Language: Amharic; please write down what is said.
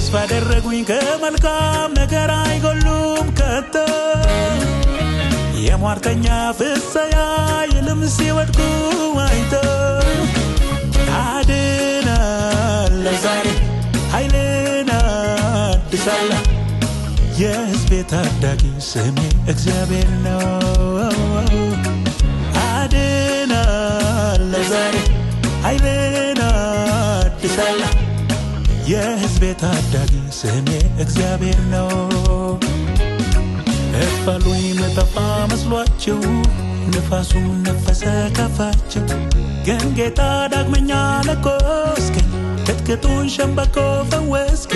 ተስፋ ያደረጉኝ ከመልካም ነገር አይጎሉም ከቶ። የሟርተኛ ፍሰያ ይልም ሲወድቁ አይቶ። አድናለሁ ዛሬ፣ ኃይልን አድሳለሁ፣ የሕዝቤ ታዳጊ ስሜ እግዚአብሔር ነው። አድናለሁ ዛሬ፣ ኃይልን አድሳለሁ፣ የሕዝቤ ታዳጊ ስሜ እግዚአብሔር ነው። እፈሉኝ ምጠፋ መስሏቸው ንፋሱም ነፈሰ ከፋቸው፣ ግን ጌታ ዳግመኛ ለኮስከኝ፣ ቅጥቅጡን ሸምበቆ ፈወስከኝ።